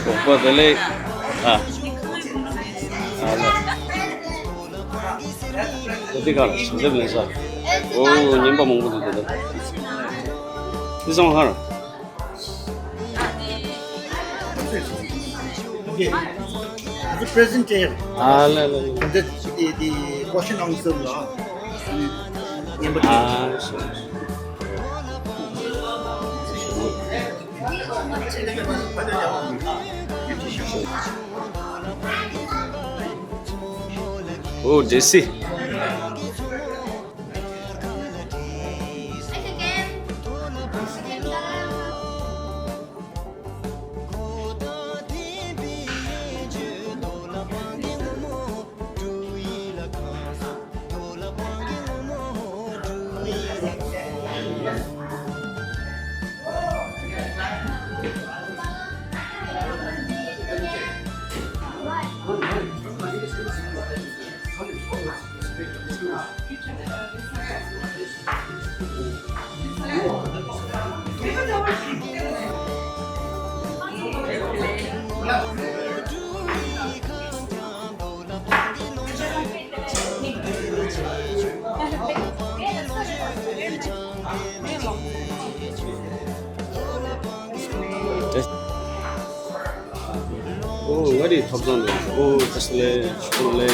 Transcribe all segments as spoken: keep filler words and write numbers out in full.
གོག་པ་དེ་ལས། ཨ། ཨ་ལ། ད་འདི་ག་ལ་ཞིམ་འདེབས་ལེན་ས། ཨོ་ཉན་པ་མང་པོ་འདུག་ད་ལྟ། འདི་ཚང་མ་ཧར། Okay. As a present here. ཨ་ལ་ལ་ལ། And the, the, the question answer ལ། ཉན་པ། ཨ་ཤ། ཨོ་ཇེ་སི། ཨོ་ང་རི་ཐོབ་ཚང་འདུག་ཨོ་ཁ་སི་ལེ་ཤུ་ལེ།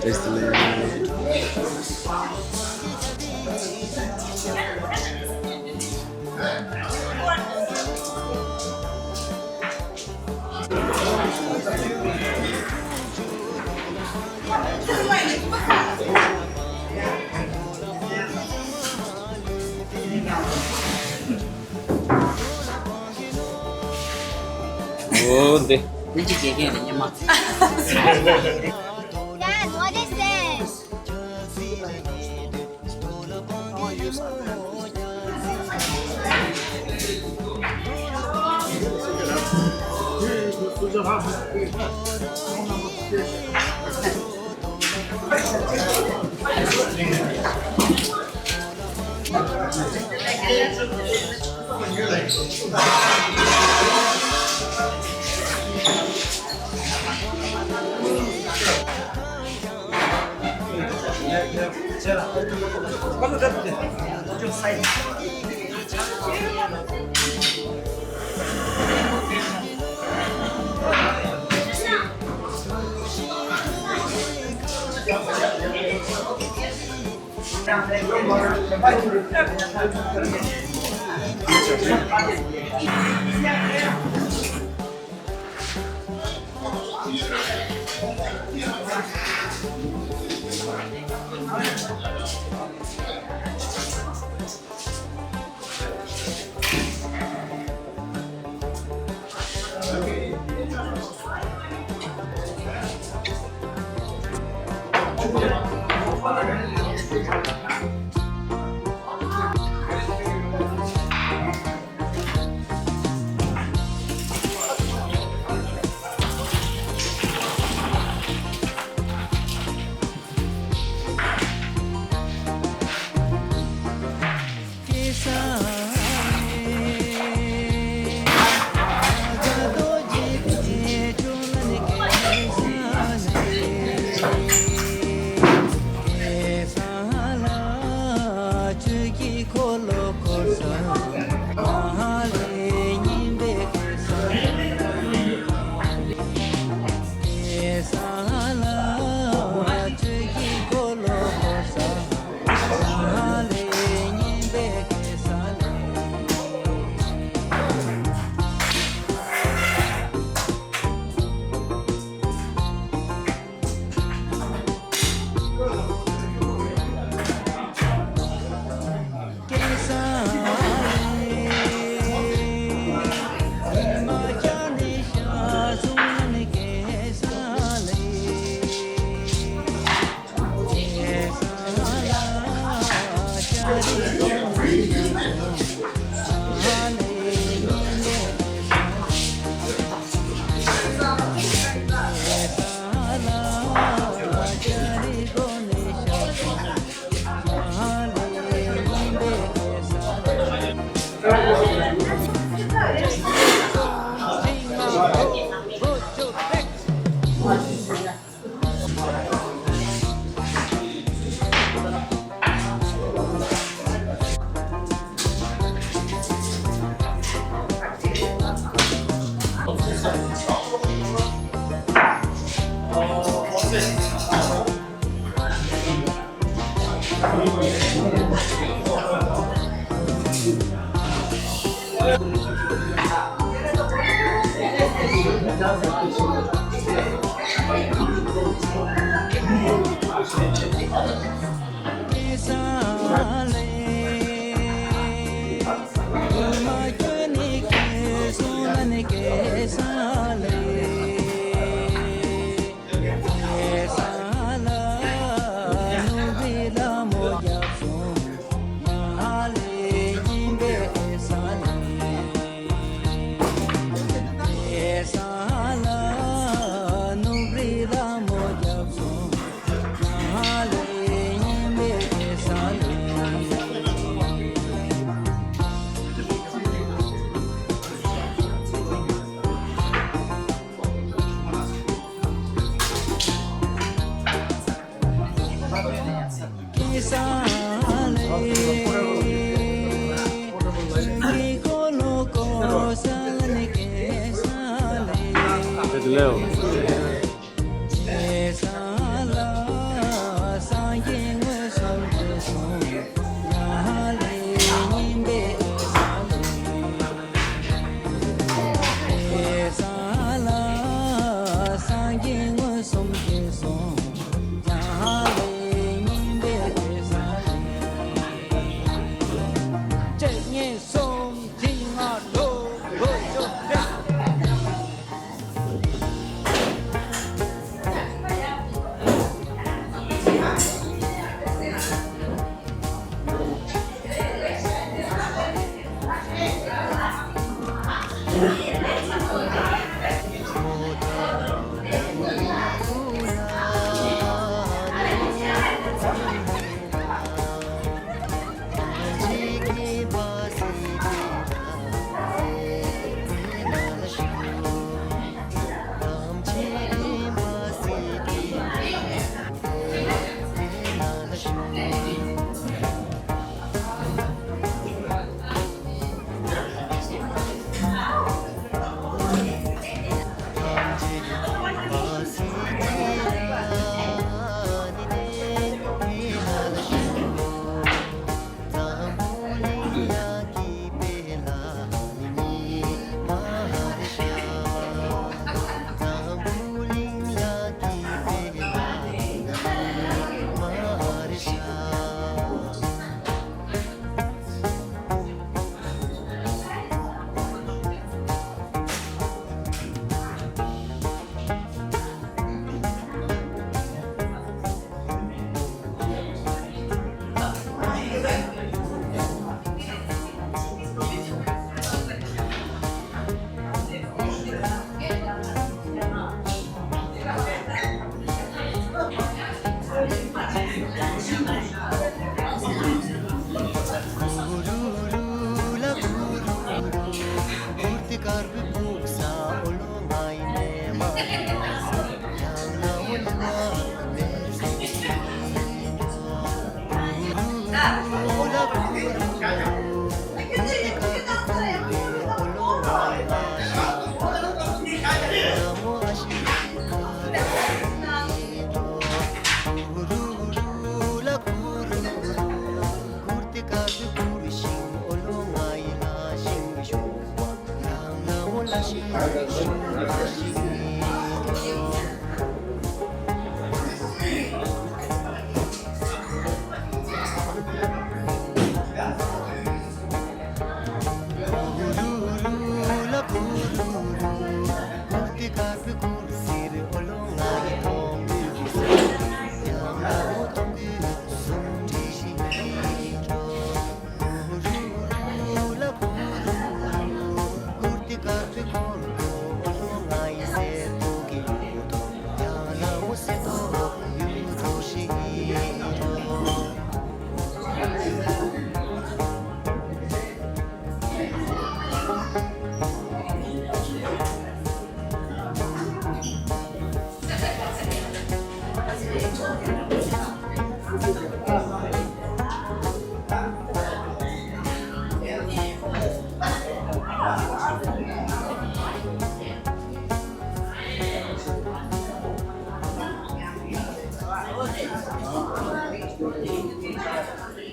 Taste the lemon. ཨོ་འདི། དེ་ཅི་དགེ་རྒན་རེད་ཉི་མ། Dad, what is this?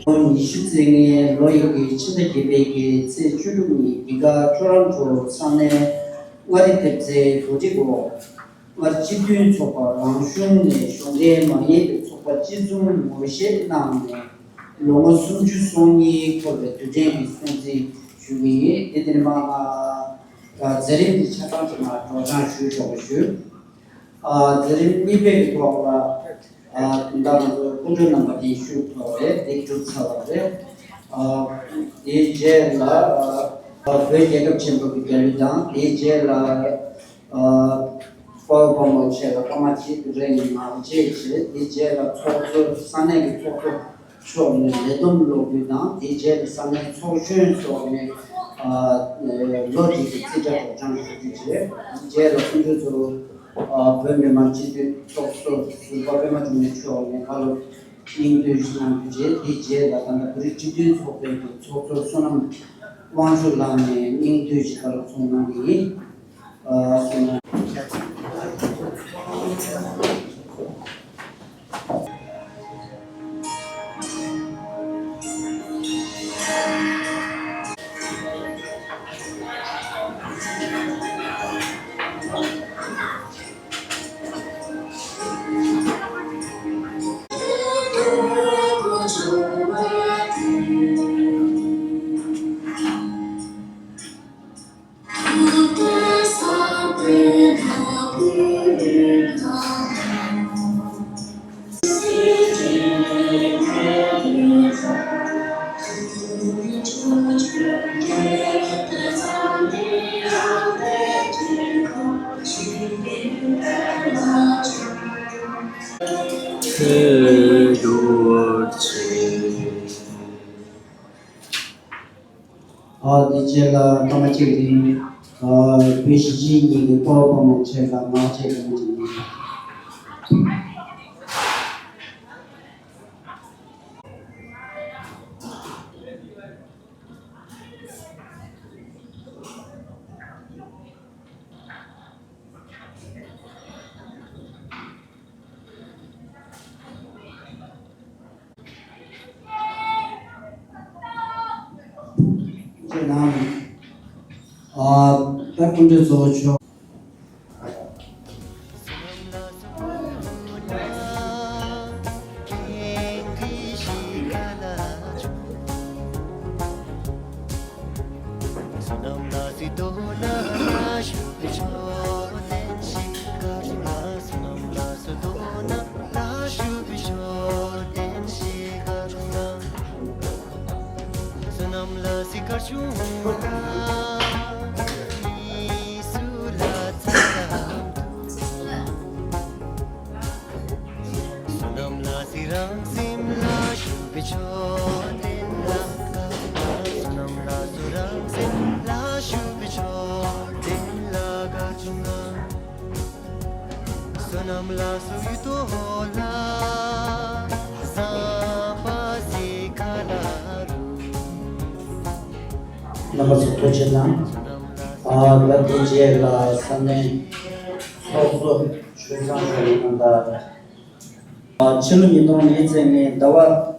ལོ་ཉི་ཤུ་རྩ་ལྔའི་ལོ་ཡི་གེ་ཕྱི་ཟླ་བརྒྱད་པའི་གི་ཚེས་བཅུ་དྲུག་ཉིན་འདི་ག་ཊོ་རོན་ཊོ་ས་གནས་མངའ་རིས་ཐེབས་རྩའི་གོ་སྒྲིག་འོག་སྔར་སྤྱི་མཐུན་ཚོགས་པ་རང་གཞུང་ནས་གཞུང་འབྲེལ་མ་ཡིན་པའི་ཚོགས་པ་སྤྱི་ཚོགས་ངོ་ཤེས་གནང་ནས་ལོ་ངོ་སུམ་ཅུ་སོ་གཉིས་འཁོར་བའི་དུས་དྲན་གྱི་སྲུང་བརྩི་ཞུ་གི་ཡིན། དེ་དེ་ནས་མ་ང་མཛད་རིམ་འདི་ཆ་ཚང་གི་ནང་སྒྲོག་སྦྱང་ཞུ་ཆོག་པ་ཞུ། ཨ་མཛད་རིམ་གཉིས་པའི་ཐོག་ལ་ཨ་ད་ང་ཚོ་སྐུ་མགྲོན་རྣམ་པ་དེ་ཞུ་ཐོག་རེད། དེ་གྲུབ་ཚར་བ་རེད། ཨ་དེའི་རྗེས་ལ་ཨ་བོད་རྒྱལ་ཁབ་ཆེན་པོ་གི་རྒྱལ་གླུ་དང་། དེའི་རྗེས་ལ་ཨ་དཔའ་བོ་དཔའ་མོ་ཆེ་ལ་སྐར་མ་གཅིག་རེ་ནས་མར་བཅད་བྱས། དེའི་རྗེས་ལ་ཚོགས་གཙོ་ས་གནས་ཀྱི་ཚོགས་གཙོ་མཆོག་ནས་ལས་བསྡོམས་ཀློག་རྒྱུ་དང་། དེའི་རྗེས་ལ་ས་གནས་ཚོགས་གཞོན་སོགས་ནས་ཨ་ལོ་གཅིག་གི་རྩིས་ཁྲ་སྒྲོག་སྦྱང་ཞུ་རྒྱུ་བྱས། དེའི་རྗེས་ལ་སྐུ་མགྲོན་ཚོ་ཨ་བོད་མི་མང་སྤྱི་འཐུས་ཚོགས་གཙོ་ཟུར་པ་པད་མ་འབྱུང་གནས་མཆོག་ནས་བཀའ་སློབ་སྙིང་བསྡུས་ཤིག་གནང་རྒྱུ་བྱས། དེའི་རྗེས་ལ་ད་ལྟ་བོད་རིགས་སྤྱི་མཐུན་ཚོགས་པའི་གི་ཚོགས་གཙོ་བསོད་ནམས་དབང་ཕྱུག་ལགས་ནས་སྙིང་བསྡུས་ཤིག་བཀའ་སློབ་ཚོགས་གནང་གི་ཡིན། ཨ་བསོད་ནམས། ཨ་དེ་རྗེས་ལ་སྐར་མ་གཅིག་རིང་ཨ་བོད་གཞིས་བྱེས་གཉིས་ཀྱི་དཔའ་བོ་དཔའ་མོ་ཆེ་ལ་ངག་བཅད་གནང་རྒྱུ་ཡིན། ཁྱེད་རང་ཨ་ད་སྐུ་མགྲོན་གཙོ་བོ་མཆོག་རྣམ་པ་ཚོ་ཐུགས་རྗེ་གནང་། ཨ་ད་དེ་རྗེས་ལ་ས་གནས་ཚོགས་གཙོ་ཆོས་བཟང་ལགས་ནས་གནང་དང་། ཕྱི་ལོ་ཉིས་སྟོང་ཉེར་གཅིག་ལྔའི་ཟླ་བ་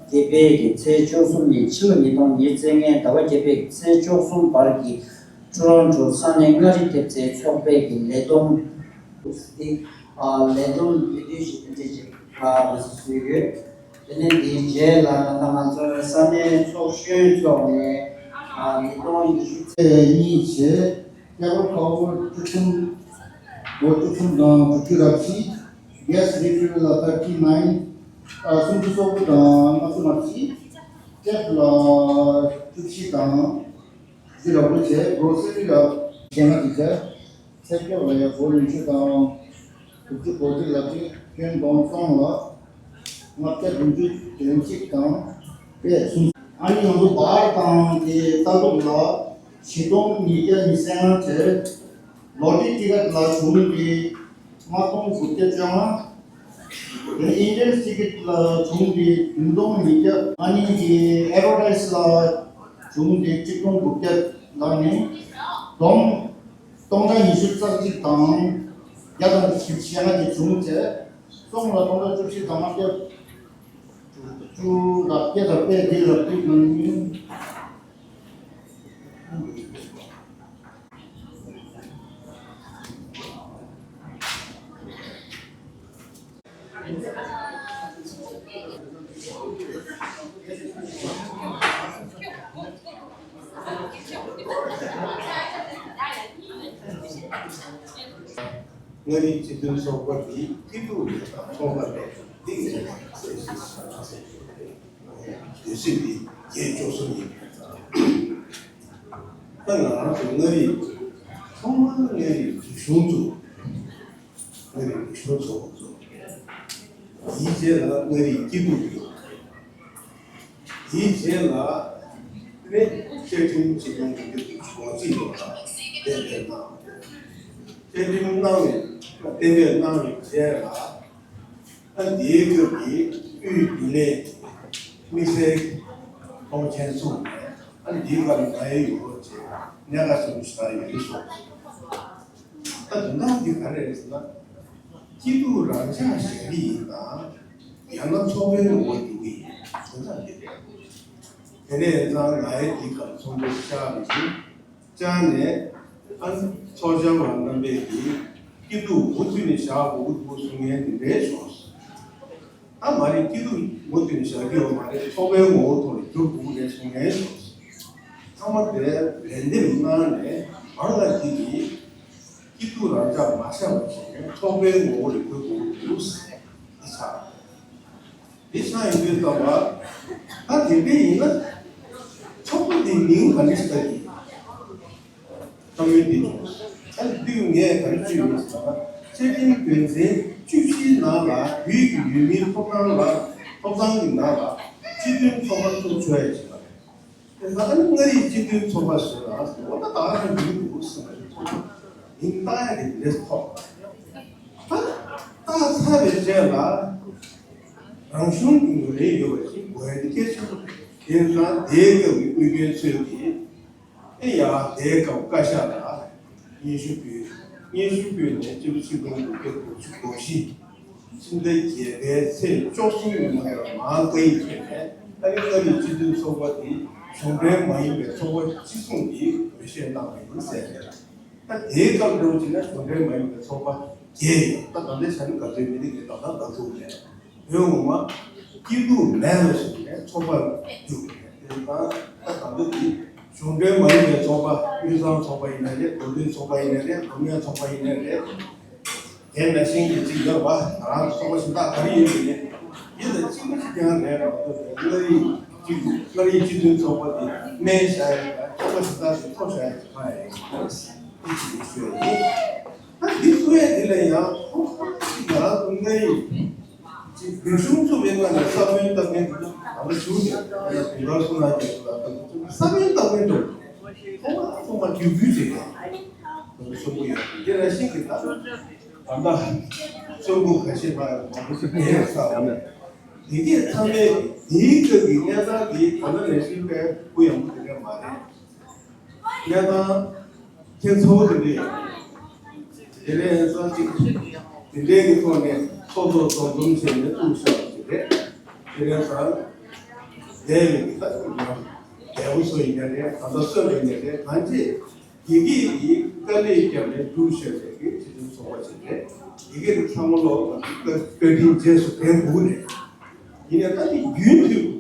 བརྒྱད་པའི་གི་ཚེས་བཅུ་གསུམ་ཉིན། ཕྱི་ལོ་ཉིས་སྟོང་ཉེར་གཅིག་ལྔའི་ཟླ་བ་བརྒྱད་པའི་ཚེས་བཅུ་གསུམ་བར་གྱི་ཊོ་རོན་ཊོ་ས་གནས་མངའ་རིས་ཐེབས་རྩའི་ཚོགས་པའི་གི་ལས་བསྡོམས་ཏེ། ཨ་ལས་བསྡོམས་ཡིན་དུས་ཤིག་དེ་འདྲ་ཅིག་ཨ་བཟོས་ཡོད། དེ་ནས་དེའི་རྗེས་ལ་ད་ལྟ་ང་ཚོའི་ས་གནས་ཚོགས་གཞོན་ཚོགས་ནས་ཨ་ཉིས་སྟོང་ཉི་ཤུ་རྩ་གཉིས་བྱས། སྐྱབས་མགོན་ཁ་པར་བཅུ་གསུམ། ལོ་བཅུ་གསུམ་དང་དྲུག་ཅུ་རེ་བཞི། Gas refill ལ་thirty nine། ཨ་སུམ་ཅུ་སོ་དགུ་དང་ལྔ་བཅུ་ང་གཅིག། Tap ལ་བཅུ་བཞི་དང་བཞི་རེ་དགུ་བྱས། Grocery ལ་བཞི་ལྔ་གཅིག་བྱས། ཚེ་སྐྱོབ་ལ་ཡ་སྒོར་ཉི་ཤུ་དང་དྲུག་ཅུ་གོ་གཅིག་ལ་གཅིག། སྐྱོན་གཏོང་གཏོང་ལ་ལྔ་བརྒྱ་བདུན་ཅུ་དོན་གཅིག་དང་པས་གསུངས། ཨ་ནི་ང་ཚོ་བར་དང་དེ་ལྟ་རྟོག་ལ་བཞི་སྟོང་ཉིས་བརྒྱ་ཉི་ཤུ་རྩ་ལྔ་བྱས། ལོ་ཊ་རི་ཊི་ཀེ་ཊི་ལ་བྱུང་སྟེ་ལྔ་སྟོང་དགུ་བརྒྱ་བཅོ་ལྔ། དེ་ནས་ཨིན་ཌེན་ཊི་ཀེ་ཊི་ལ་བྱུང་སྟེ་བདུན་སྟོང་ཉིས་བརྒྱ། ཨ་ནི་དེ་ཨེ་ཌ་ཝར་ཊའི་སི་ལ་བྱུང་སྟེ་གཅིག་སྟོང་དགུ་བརྒྱ་ལ་ནི་བསྡོམས་སྟོང་ཕྲག་ཉི་ཤུ་རྩ་གཅིག་དང་བརྒྱ་དང་བཞི་བཅུ་ཞེ་ལྔ་དེ་བྱུང་བྱས། གསུམ་ལ་སྟོང་ཕྲག་བཅུ་བཞི་དང་ལྔ་བརྒྱ། ཆུ་ལ་སྐད་དང་དཔེ་དེ་ལ་དུས་ནང་ཉིན། མངའ་རིས་སྤྱི་མཐུན་ཚོགས་པ་འདི་སྐྱིད་སྡུག་ལས་དང་ཚོགས་པ་ལས་འདི་ངས་གསལ་བཤད་ཞུ་ཡ་ཟེར་རྒྱུ་རེད། དུས་ཚོད་འདི་བརྒྱད་བཅུ་གསུམ་ཡིན་པས། ད་ང་རང་ཚོ་མངའ་རིས་ཐོག་མར་མངའ་རིས་རིག་གཞུང་བཙུགས། མངའ་རིས་རིག་གཞུང་ཚོགས་པ་བཙུགས། དེའི་རྗེས་ལ་མངའ་རིས་སྐྱིད་སྡུག་བཙུགས། དེའི་རྗེས་ལ་དཔེ་བཅའ་ཁྲིམས་སྤྱི་ནོར་གོང་ས་སྐྱབས་མགོན་ཆེན་པོ་མཆོག་གིས་གཏན་འབེབས་གནང་། གཏན་འབེབས་གནང་བའི་གཏན་འབེབས་གནང་བའི་རྗེས་ལ། ཨ། དེའི་སྐབས་ཀྱི་དབུས་རྒྱུན་ལས་དམིགས་བསལ་གཏོང་མཁན་ཚུགས་ནས། ཨ་ནི་འདིའི་སྐབས་ལ་ང་ཡི་ཡོད་རོགས་བྱས་གནད་འགག་ཆེན་པོ་ཞིག་ཆགས་ཡོད་སོང་། ད་དོན་དག་འདི་ག་རེ་རེད་ཟེར་ན། སྐྱིད་སྡུག་རང་འཇགས་བཞག་གི་ཡིན་དང་། ཡང་ན་ཚོགས་པའི་ངོ་བོ་འགྱུར་གི་ཡིན། དོན་དག་འདི་རེད། དེ་ནས་ཡིན་ཙང་ང་ཡི་འདིའི་སྐབས་ཚོགས་འདུ་བཅར་བ་ཡིན། བཅར་ནས། ཨ། ཚོགས་བཅར་བ་རྣམ་པས་ཀྱིས་སྐྱིད་སྡུག་མུ་མཐུད་ནས་བཞག་དགོས་ཀྱི་འདུག་གསུང་མཁན་དེ་འདྲས་བྱུང་སོང་། ད་མ་རེད། སྐྱིད་སྡུག་མུ་མཐུད་ནས་བཞག་གི་ཡོད་མ་རེད། ཚོགས་པའི་ངོ་བོ་ཐོག་ནས་བསྒྱུར་དགོས་རེད་གསུང་མཁན་བྱུང་སོང་། ཚང་མ་དེ་ལན་འདེབས་གནང་ནས་མར་ལ་འདི་ནི་སྐྱིད་སྡུག་རང་འཇགས་མ་བཞག་པ་བྱས་ནས་ཚོགས་པའི་ངོ་བོ་ལ་བསྒྱུར་དགོས་ཀྱི་འདུག་ཟེར་ནས་ཆགས། དེ་ཆགས་ཡོང་དུས་ཙམ་པ། ད་དེ་འདྲ་ཡིན་ན། ཚོགས་པ་འདི་མིང་ག་འདྲ་ཞིག་བཏགས་ཀྱི་ཡིན། བསམ་ཡུལ་འདི་བྱུང་། ཨ་ནི་དུས་ངས་ག་རེ་བརྗོད་ཡོད་ཟེར་ན། བཅའ་ཁྲིམས་དོན་ཚན་བཅུ་བཞིའི་ནང་ལ་བོད་ཀྱི་ཡུལ་མིའི་ཐོབ་ཐང་ལ། ཐོབ་ཐང་གི་ནང་ལ་སྤྱི་མཐུན་ཚོགས་པ་བཙུགས་ཆོག་ཡ་ཅིག་ལ། དེ་ལ་ཨ་ནི་མངའ་རིས་སྤྱི་མཐུན་ཚོགས་པ་ཟེར་ལ་ཟེར་བ། ད་ད་ག་ནས་མིང་འདུག་ཟེར་ན། མིང་བཏགས་ཡ་དེ་ལས་ཐོག་ད་བཏགས་ཚར་བའི་རྗེས་ལ་རང་གཞུང་གི་ངོས་ནས་ཡོད་པ་ཞིག་དགོས་ཡ་དེ་གལ་ཆེན་པོ་རེད། དེ་ཡིན་ཙང་དེའི་སྐབས་ཀྱི་དབུས་རྒྱུན་ཚོས་ཀྱིས། ཨེ་ཡ། དེའི་སྐབས་བཀའ་ཤག་ལ་སྙན་ཞུ་ཕུལ། སྙན་ཞུ་ཕུལ་ནས་སྤྱི་ལོ་ཆིག་སྟོང་དགུ་བརྒྱ་དགུ་བཅུ་གོ་བཞི་ཕྱི་ཟླ་བརྒྱད་པའི་ཚེས་བཅུ་གསུམ་ཉིན་མོ་ལ་མར་བཀའ་ཡིག་ཕེབས་ནས། ཨ་ནི་མངའ་རིས་སྤྱི་མཐུན་ཚོགས་པ་དེ་གཞུང་འབྲེལ་མ་ཡིན་པའི་ཚོགས་པ་སྤྱི་མཚུངས་ཀྱིས་འོས་ཤོག་གནང་བ་ཡིན་ཟེར། ད་དེའི་སྐབས་འདྲ་བོ་བྱས་ན་གཞུང་འབྲེལ་མ་ཡིན་པའི་ཚོགས་པ་བརྒྱད་ཡོད། ད་ད་ལྟའི་ཆ་ནས་ག་ཚོད་མིན་ནི་དེ་ད་ལྟ་ལྟ་ཚུལ་མེད། བོད་འོག་མ་སྐྱིད་སྡུག་མེད་པ་ཞིག་ནས་ཚོགས་པ་བཙུགས་ནས། དེ་ལྟར་ད་ལྟ་འདི་གཞུང་འབྲེལ་མ་ཡིན་པའི་ཚོགས་པ། དབུས་གཙང་ཚོགས་པ་ཡིན་ནའི་རེད། མདོ་དོན་ཚོགས་པ་ཡིན་ནའི་རེད། མདོ་སྨད་ཚོགས་པ་ཡིན་ནའི་རེད། དེ་ནང་བཞིན་གྱི་ཅིག་ཡོད་པ། ང་རང་ཚོ་ཚོགས་པ་གཞན་དག་ག་རེ་ཡིན་ནའི་ཡིན་ད། གཅིག་པ་གཅིག་རྐྱང་རེད་མ་གཏོགས། མངའ་རིས་གཅིག་མངའ་རིས་སྤྱི་མཐུན་ཚོགས་པ་འདི་སྨད་བཞག་ཡ་ཡིན་ན། ཚོགས་པ་གཞན་དག་གིས་འཕྲོ་བཞག་ཡ་ཅིག་མ་རེད། འདི་ཅིག་ཞུ་ཡ་ཡིན། ད་འདི་གསུང་ཡ་འདི་ལ་ཡང་ཁོ་ཁོ་ཅིག་ང་རང་ཚོ་མངའ་རིས་ཅིག་རིག་གཞུང་བཙུགས་པའི་སྔ་ནས་ས་བོན་བཏབ་མཁན་དེ་ཚོ་ད་ལྟ་བཞུགས་ནས་ཡང་དུང་དཀར་བསོད་ནམས་རྒྱ་མཚོ་ལགས་དང་དེ་ཚོ་ས་བོན་བཏབ་མཁན་འདྲ་བོ་རེད། ཁོང་ཚང་མ་དུས་འགྱུར་བྱེད་མཁན་དེ་ཚོ་གསོན་པོ་ཡོད་རེད། དེ་ནང་བཞིན་གྱི་ད་ད་ལྟ་གསོན་པོ་ཁ་ཤས་ཕར་མང་པོ་ཞིག་བསྡད་ཡོད་ས་རེད། དེ་གས་ཚང་མས་དེའི་སྐབས་ཀྱི་གནས་སྟངས་དེ་ད་ལྟ་ནང་བཞིན་པའི་གུ་ཡངས་པོ་དེ་འདྲ་མ་རེད། གནས་སྟངས་ཁྱད་མཚར་པོ་དེ་འདྲ་ཡོད། དེ་ནས་ས་ཅིག་དེ་འདྲའི་གི་ཐོག་ནས་ཚོགས་གཙོ་འཛོམས་འཛོམས་བྱས་ནས་བཙུགས་བཞག་པ་ཞིག་རེད། དེ་ནས་ས་འདས་པའི་གི་ད་ཅིག་ཡང་འདས་པོ་སུ་ཡིན་ན་རེད། ད་ལྟ་གསོན་པའི་ནས་རེད། གང་ཅི་དགེ་རྒན་གྱིས་དཀའ་ལས་བརྒྱབ་ནས་བསྒྲུབས་བཞག་པའི་གི་སྤྱི་མཐུན་ཚོགས་པ་ཞིག་རེད། དགེ་རྒན་ཚང་མ་ལོ་བཀའ་དྲིན་རྗེས་སུ་དྲན་དགོས་རེད། ཡིན་ནའི་ད་དེ་རྒྱུན་མཐུད་དགོས།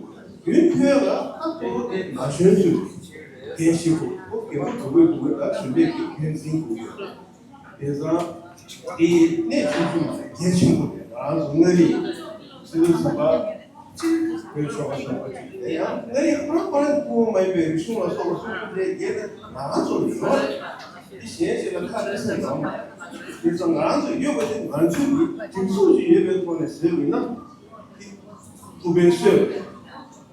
རྒྱུན་མཐུད་ལ་ད་ཁོ་ན་གཞོན་ཚོས་འགན་བཞེས་དགོས། ཁོ་རྒན་པ་དགོས་དགོས་དགོས་ལ་གཞོན་པས་ཀྱི་འགན་འཛིན་དགོས་ཡོད། དེང་སང་དེ་གནད་ཆུང་ཆུང་མ་རེད། གལ་ཆེན་པོ་རེད། ང་རང་ཚོ་མངའ་རིས་སྤྱི་ཚོགས་ཚོགས་པ་གཅིག་བོད་ཤོག་ཁག་ཚོགས་པ་གཅིག་རེད། ཡང་མངའ་རིས་ཁོ་རང་ཁོ་རང་སྐུ་ངོ་མ་ཡིན་པའི་རིག་གཞུང་ལ་སོགས་པ་སོ་སོ་དེ་གལ་ཏེ་ང་རང་ཚོ་ལ་ཡོད་རེད། དེ་གཞན་ཞིག་ལ་ཁ་ལེན་ས་ཡོད་མ་རེད། དེང་སང་ང་རང་ཚོ་ཡོད་པ་དེ་ང་ཚོའི་གི་སྒྲིག་འཛུགས་ཅིག་ཡོད་པའི་ཐོག་ནས་ཟེར་དགོས་ན། ཐུབ་པའི་སྲོལ་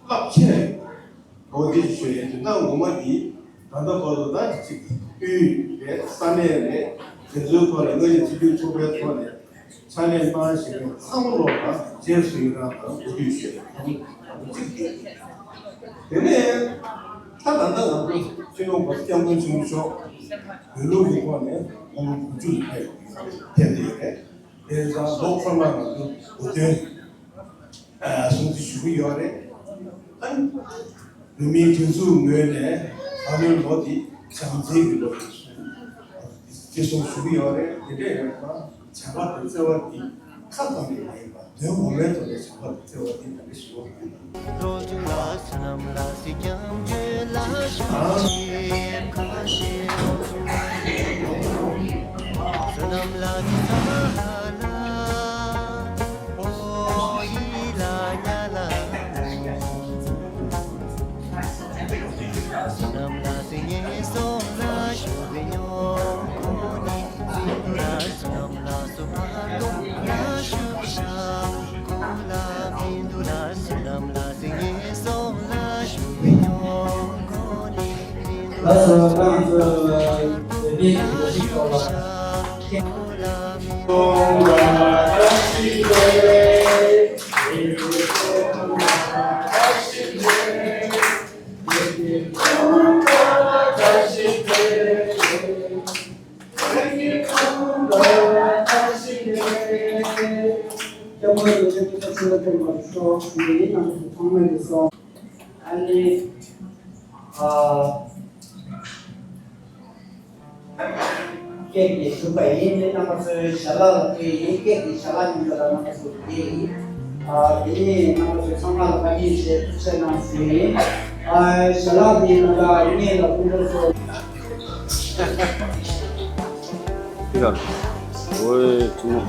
རླབས་ཆེན་འོ་དེ་ཞུ་ཡས་དོན་དག་ངོ་མ་འདི་ད་ལྟ་བར་དུ་ད་ཅིག་དབུས་རེད། ས་གནས་རེད། དེ་ཚོའི་ཐོག་ནས་མངའ་རིས་སྤྱི་མཐུན་ཚོགས་པའི་ཐོག་ནས་ཕྱག་ལས་གནང་བཞིན་པའི་ཚང་མ་ལོག་ལ་རྗེས་སུ་ཡི་རང་དང་གུས་འདུད་ཞུ་ཡས་གཅིག་དེ་རེད། དེ་ནས་ད་ད་ལྟ་ང་ཚོ་སྤྱི་ནོར་གོང་ས་སྐྱབས་མགོན་ཆེན་པོ་མཆོག་བོད་ལུགས་ཀྱི་ཐོག་ནས་དགུང་ལོ་དགུ་བཅུ་ལ་ཕེབས་ཕེབས་ཏེ་ཡོད་རེད། དེང་སང་ལོ་འཁོར་མ་ང་ཚོ་དགུ་སྟོན། གསུང་ཚུལ་ཞུ་གི་ཡོད་རེད། ཨ་ནི་བོད་མིའི་སྒྲིག་འཛུགས་ངོས་ནས་ད་ལོའི་ལོ་འདི་བྱམས་བརྩེའི་གི་ལོ་ཞེས་གསུང་ཞུ་གི་ཡོད་རེད། དེ་འདྲ་ཡོད་པ་བྱམས་པ་དང་བརྩེ་བ་འདི་ཁ་ཙམ་ནས་མ་ཡིན་པ་དོན་ངོ་མའི་ཐོག་ནས་བྱམས་པ་དང་བརྩེ་བ་འདི་ནང་བཞིན་ཡོད་པ་ཡིན། ཨ་ནི། ཨ། ཀེག་དེ་བཞུགས་པ་ཡིན། དེ་རྣམ་པ་ཚོའི་ཞལ་ལག་ལ་ཕུལ་ཡིན། ཀེག་དེ་ཞལ་ལག་ཉིན་ལ་རྣམ་པ་ཚོ་ཕུལ་ཡིན། ཨ། དེ་ནས་རྣམ་པ་ཚོས་ཚང་མ་ལ་བཀའ་དྲིན་ཆེ་ཐུགས་རྗེ་གནང་ཞུ་ཡིན། ཨ། ཞལ་ལག་དེ་ནང་ལ་ངེད་ལ་ཕུལ་འགྲོ་ཚོ། ཕྱི་ལ། ཨོའི་ཐུ་མོ།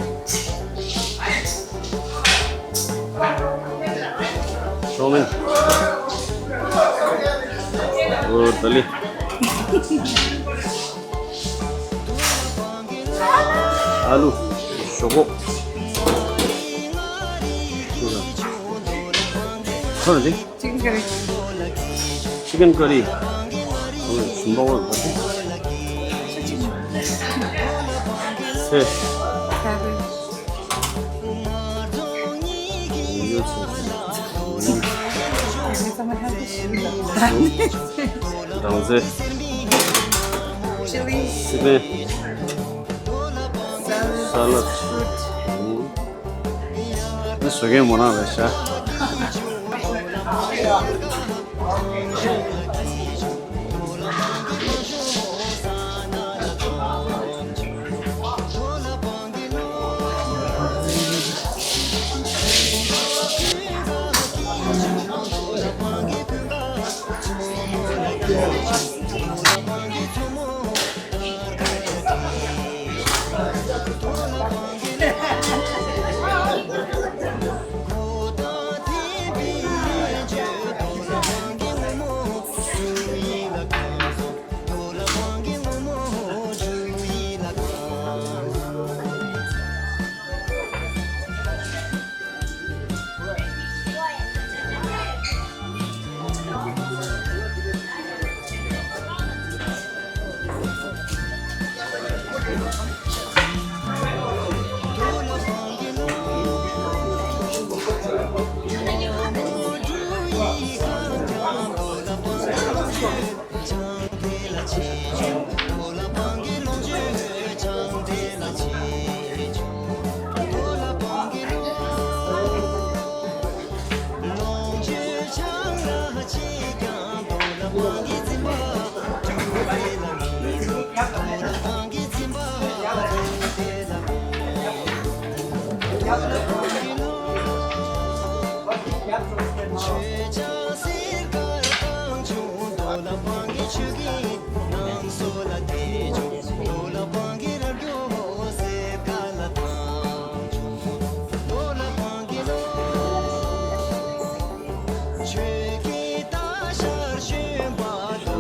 ཤོག་མེན། ཨོ་ད་ལི། ཨ་ལུ། ཞོག་ཁོག་ཁོ་ར་དེ། Chicken curry. Chicken curry. ཨོ་ཟུམ་པ་བོ་ད་དེ། སེ། Curry. སྦྲང་རྩི། Chili. སི་པན། Salad. Salad. Fruit. ཨ་ནི་བཟོ་མཁན་མོ་རང་རེད་ཤག་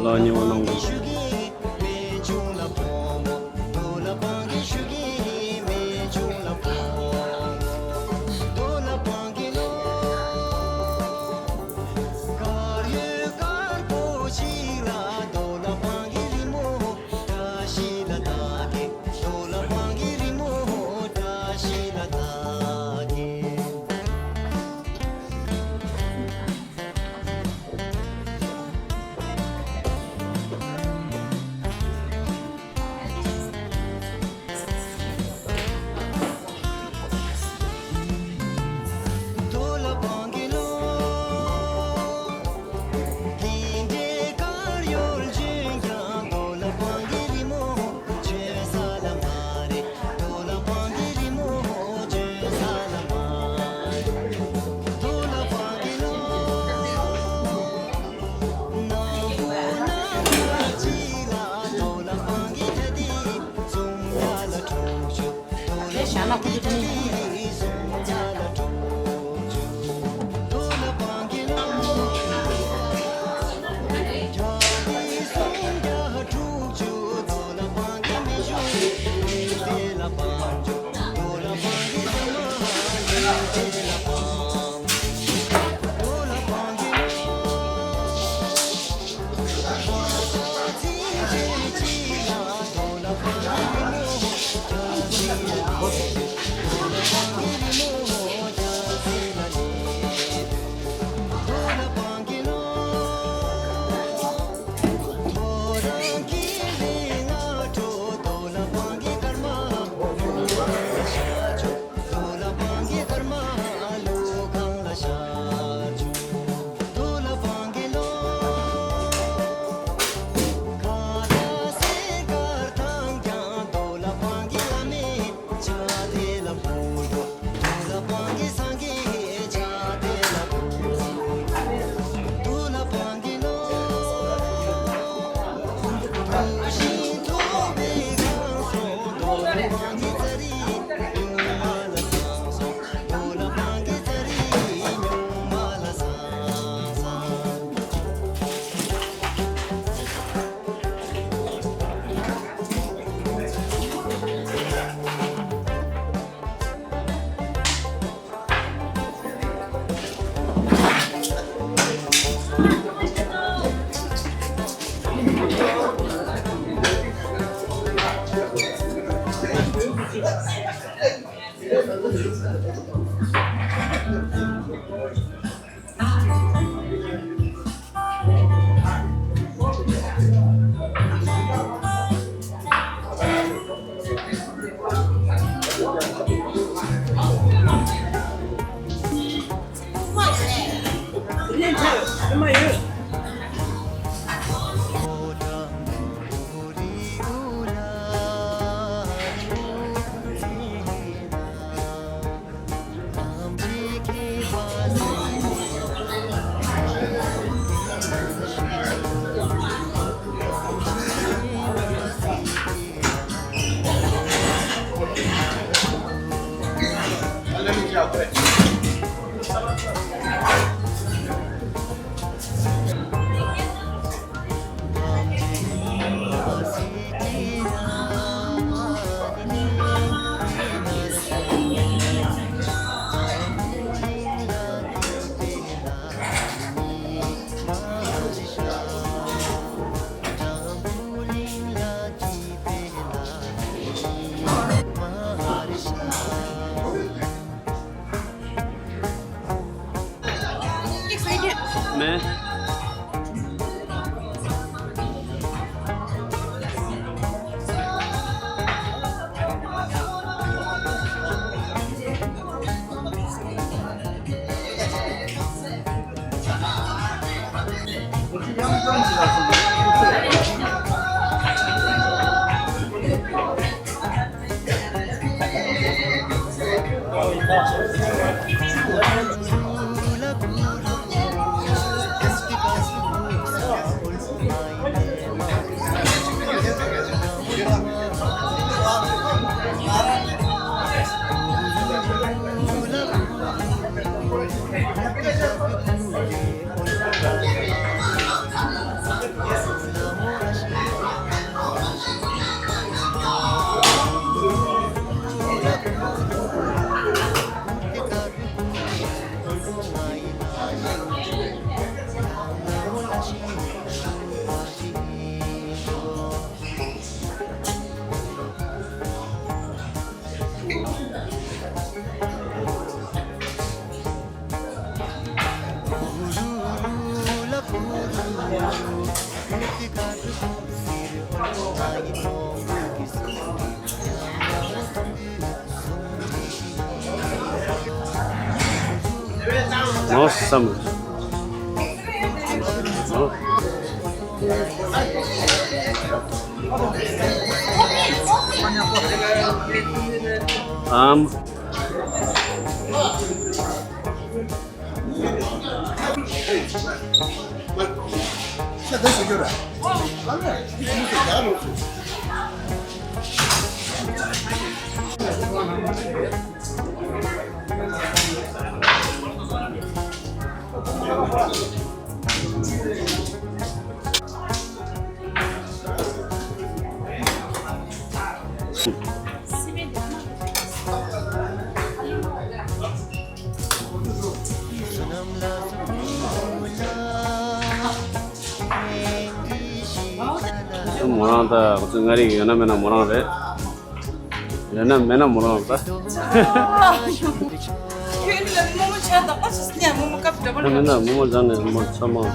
ལ་ཉེ་བ་གནང་དགོས། Awesome. Um. མོ་རང་ད་ང་ཚོའི་མངའ་རིས་ཡོད་ན་མེད་ན་མོ་རང་རེད། ཡོད་ན་མེད་ན་མོ་རང་རེད་ད། ཁྱོད་ལ་རྨོ་མོ་ཆགས་འདུག་པ་ཞིག་ནས་རྨོ་མོ་སྐབས་འདྲ་པོ་ད་མེད་ན་རྨོ་མོ་བཞག་ནས་རྨོ་ཚ་མ། ཨོ།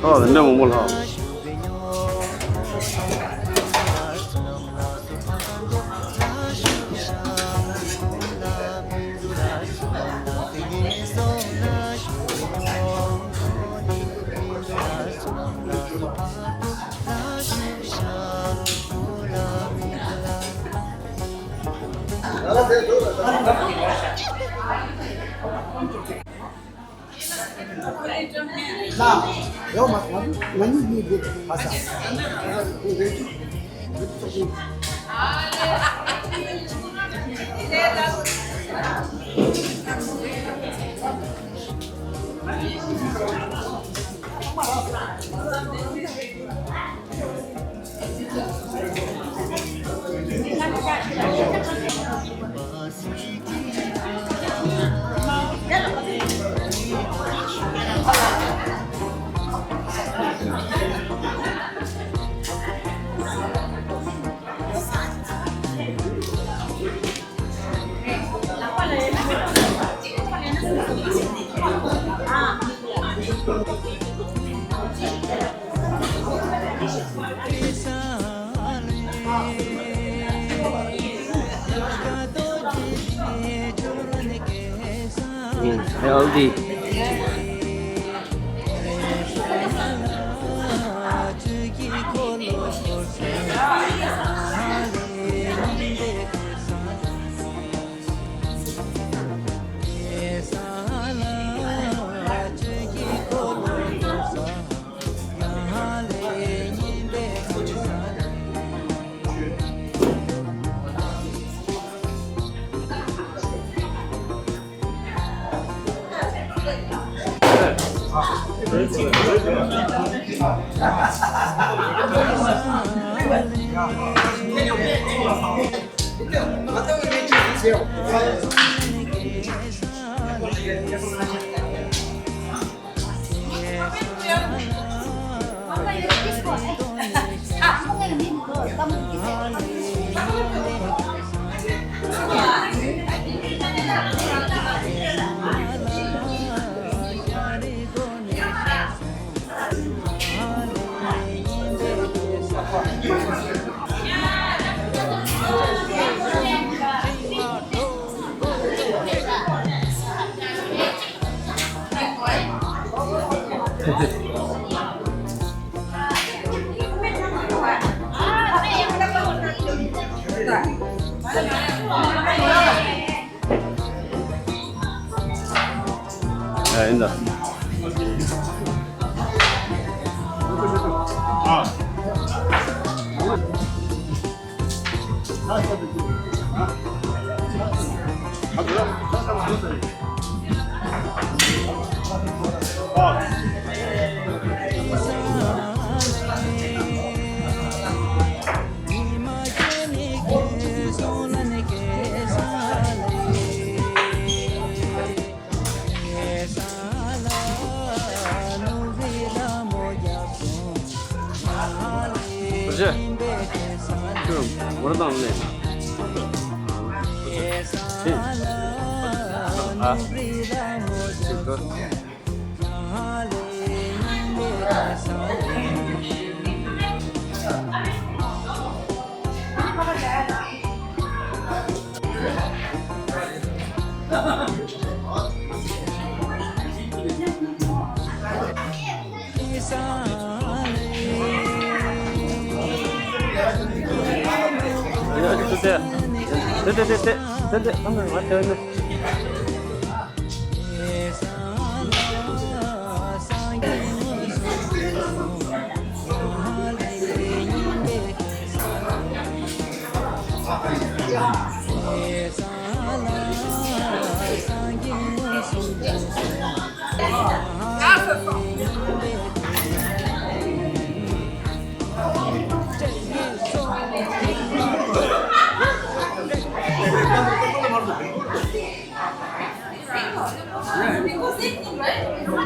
ཨོ། འདི་འདྲ་མང་པོ་ལྷག Healthy. ཡིན་ད།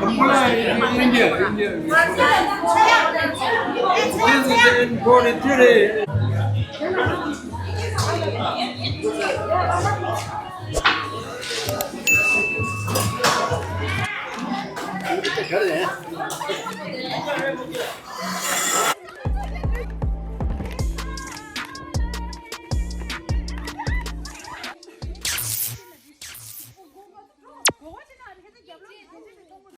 Kampala in India, India. This is in Puducherry.